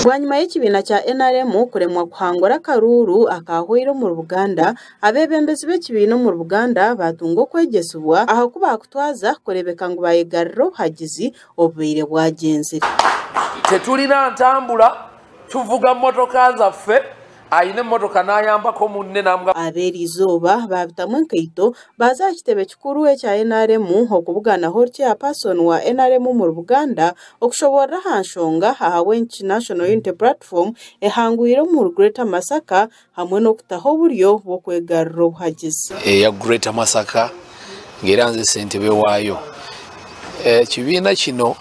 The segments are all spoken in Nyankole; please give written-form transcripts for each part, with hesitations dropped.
Bwanyima y'ekibiina kya NRM kuremwa kuhangura akaruuru akaahweire omuri Buganda, abeebembezi b'ekibiina omuri Buganda baatunga okwegyesibwa aha ku baakutwaza kureebeka ngu baayegarurira obuhagizi obubaire bwagyenzire. Tetulina ntambula, tuvuga motoka zaffe, aine emotoka n'ayambako munne n'amuga. Ab'eriizooba baabitamu enkaito baaza aha kitebe kikuru ekya NRM okubuganaho Chairperson wa NRM omuri Buganda okushoboorora aha nshonga ahabw'enki National Unity Platform ehangwire omuri Greater Masaka hamwe n'okutaho oburyo bw'okwegarurira obuhagizi. Eya Greater Masaka ng'era nze ssentebe waayo. Ekibiina kino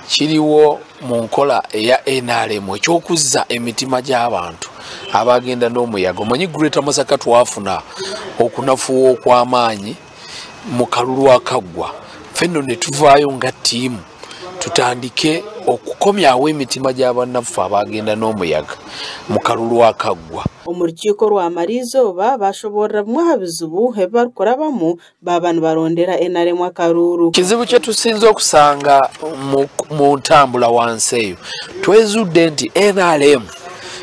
kiriwo mu nkola eya NRM eky'okuzza emitima gy'abantu abagenda n'omuyaga. Omanyi Greater Masaka twafuna okunafuwa okw'amaanyi mu kalulu akaggwa, ffe nno ne tuvaayo nga ttiimu tutandike okukomyawo emitima gya bannaffe abagenda n'omuyaga mu kalulu akaggwa. Omu rukiiko rwamara eizooba baashoboorora bimwe aha bizibu ebi barikurabamu baaba nibarondera NRM akaruuru. Kizibu kye tusinze okusanga mu ntambula wansi eyo, twezudde nti NRM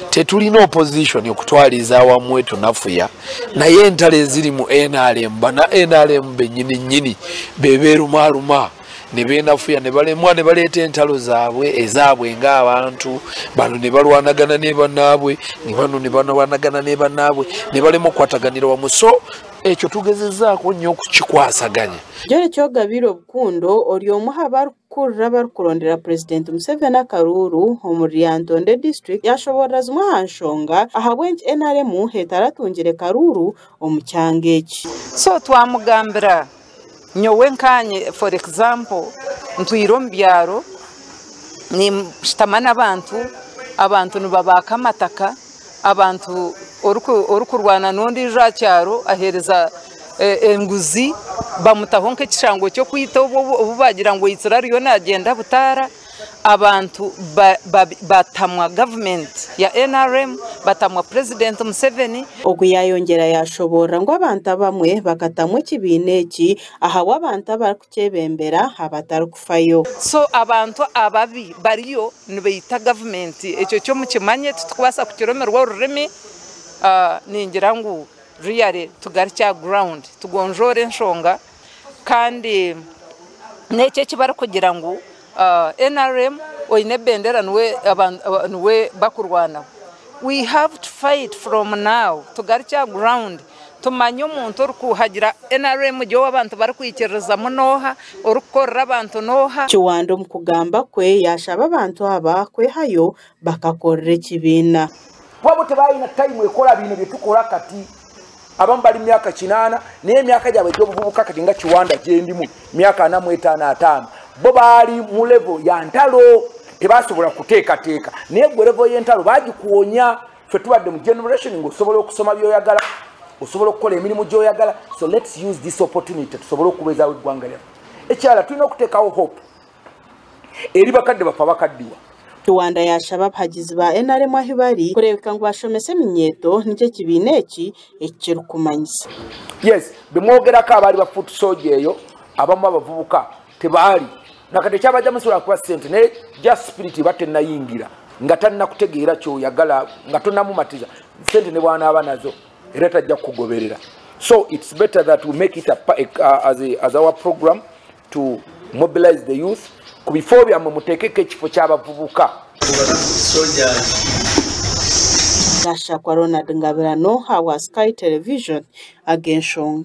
tetulina opposition okutwaliza awamu etunafuya, naye entalo eziri mu NRM, bana NRM bennyini nnyini be beerumaaluma ne beenafuya ne balemwa ne baleeta entalo zaabwe ezaabwe ng'abantu bano ne balwanagana ne bannaabwe ne bano ne balwanagana ne bannaabwe ne balema okukwataganira wamu. So ekyo tugezezzaako nnyo okukikwasaganya. Jolly Kyogabire Obukundo ori omwe aha barikukurira abarikurondera Purezidenti Museveni akaruuru omuri Lyantonde disiturikiti yashoboorora zimwe aha nshonga ahabw'enki NRM etaratungire karuuru omu kyanga eki. So twamugambira nyowe nkanye, for example, ntwire omu byaro, ninshutama n'abantu, abantu nibabaaka amataka, abantu orikurwana n'ondiijo aha kyaro aheereza enguzi bamutaho nk'ekishango ky'okwita obu bagira ngu oitsire ariyo naagyenda butaara. Abantu batamwa gavumenti ya NRM, batamwa Purezidenti Museveni. Ogu yaayongyera yaashoboorora ngu abantu abamwe bakatamwa ekibiina eki ahabw'abantu abarikukyebembera abatarikufayo. So abantu ababi bariyo nibaita gavumenti, ekyo kyo mukimanye, titukubaasa kukiromerwa orurimi. Ningira ngu really tugarukye aha ground tugonjoore enshonga, kandi n'ekyo eki barikugira ngu NRM oine ebendera niwe bakurwanaho. We have to fight from now, tugarukye aha ground tumanye omuntu orikuhagira NRM gye ou abantu barikwikiririzamu n'oha, orikukorera abantu n'oha. Kiwanda omu kugamba kwe yaashaba abantu aba kwehayo bakakorera ekibiina. Kuba bo tebalina time ekola bino byetukola kati. Abamu bali myaka 80, naye emyaka gyabwe egy'obuvubuka kati nga Kiwanda gyendimu myaka 45 50, bo baali mu level ya ntalo, tebasobola kuteekateeka. Naye gwe level y'entalo bagikuwonya. Ffe tubadde mu generation ng'osobola okusoma by'oyagala, osobola okukola emirimu gy'oyagala. So let's use this opportunity tusobole okubeezaawo eggwanga lyaffe. Ekirala tulina okuteekawo hope eri bakadde baffe abakaddiwa. Kiwanda yashaba abahagizi ba NRM ahi bari kureebeka ngu bashomesa eminyeeto nikyo ekibiina eki ekirikumanyisa. Yes, bemwogerako abaali ba foot soldier eyo, abamu abavubuka tebaali nakati ekyabajja musobola kuba ssente, naye just spirit eba tennayingira nga tannakutegeera kyoyagala, nga tonamumatiza ssente ne bw'anaaba nazo era tajja kukugoberera. So it's better that we make it as our program to mobilize the youth. Ku bifo byammwe muteekeko ekifo ky'abavubuka. Gashakwa Ronald Ngabirano, Hawa Sky Television, ag'enshonga.